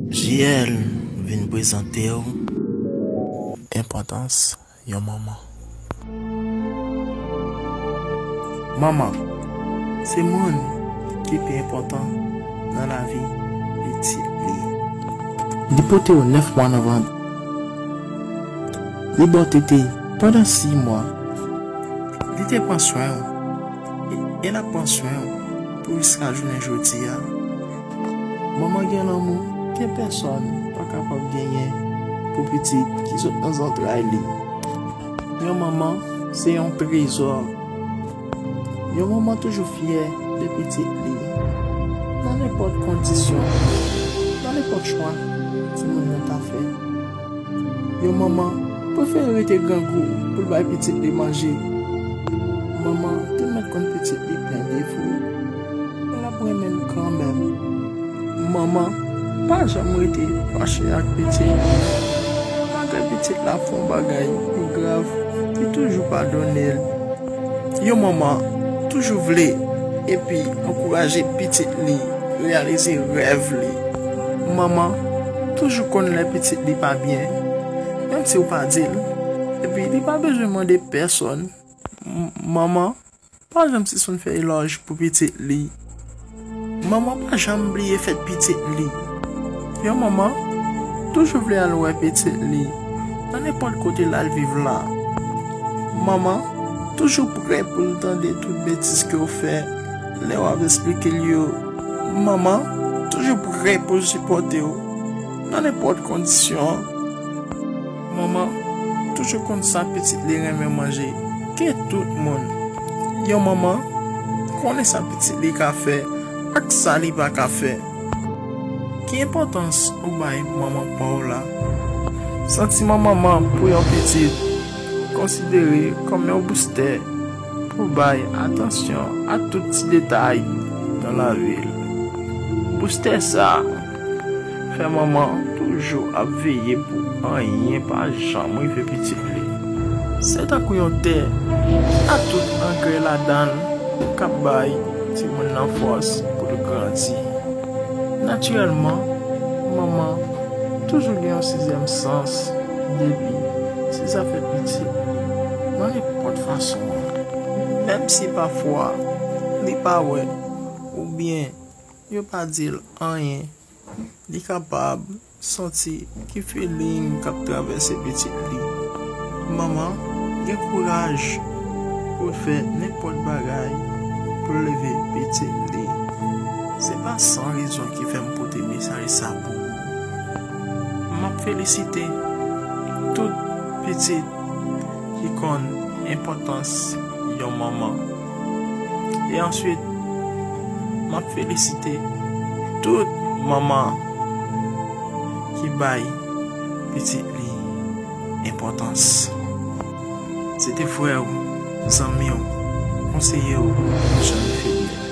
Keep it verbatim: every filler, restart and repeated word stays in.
J L vin prezante w enpòtans yon manman. Manman se moun ki pi enpòtan nan lavi pitit li. Li pote w nèf mwa nan vant. Li ba w tete pandan sis mwa. Li te pran swen w e, e l ap pran swen w pou jiska jounen jodi a. Manman gen lanmou ke pèsòn pa kapab genyen pou pitit ki sot nan zantray li. Yon manman se yon trezò. Yon manman toujou fyè de pitit li. Nan nenpòt kondisyon, nan nenpòt chwa timoun nan ta fè. Yon manman prefere rete grangou pou l bay pitit li manje. Manman te mèt konn pitit li plen defo, men l ap renmen l kanmenm. Manman pa janm rete fache ak pitit li. Malgre pitit la fè yon bagay ki grav, li toujou padone l. Yon manman toujou vle epi ankouraje pitit li reyalize rèv li. Manman toujou konn lè pitit li pa byen, menm si w pa di l, epi li pa bezwen mande pèsòn. M-, manman pa janm sispann fè elòj pou pitit li. Manman pa janm bliye fèt pitit li. Yon manman toujou vle al wè pitit li nan nenpòt kote l al viv la. Manman toujou prè pou l tande tout betiz ke w fè lè w ap esplike l yo. Manman toujou prè pou l sipòte w nan nenpòt kondisyon. Manman toujou konn sa pitit li renmen manje ke tout moun. Yon manman konnen sa pitit li ka fè ak sa li pa ka fè. Ki enpòtans ou bay manman pa w la? Santiman manman pou yon pitit konsidere kòm yon boustè pou bay atansyon a tout ti detay nan lavi l. Boustè sa a fè manman toujou ap veye pou anyen pa janm rive pitit li. Se tankou yon tè ak tout angrè ladan l k ap bay timoun nan fòs pou l grandi. Natirèlman, manman toujou gen yon sizyèm sans depi se zafè pitit li nan nenpòt fason an. Menm si pafwa li pa wè oubyen yo pa di l anyen, li kapab santi ki feeling k ap travèse pitit li. Manman gen kouraj pou l fè nenpòt bagay pou l leve pitit li. Se pa san rezon ki fè m pote mesaj sa pou ou. M ap felisite tout pitit ki konn enpòtans yon manman. E answit, m ap felisite tout manman ki bay pitit li enpòtans. Se te frè w, zanmi w, konseye w, Jean Philippe.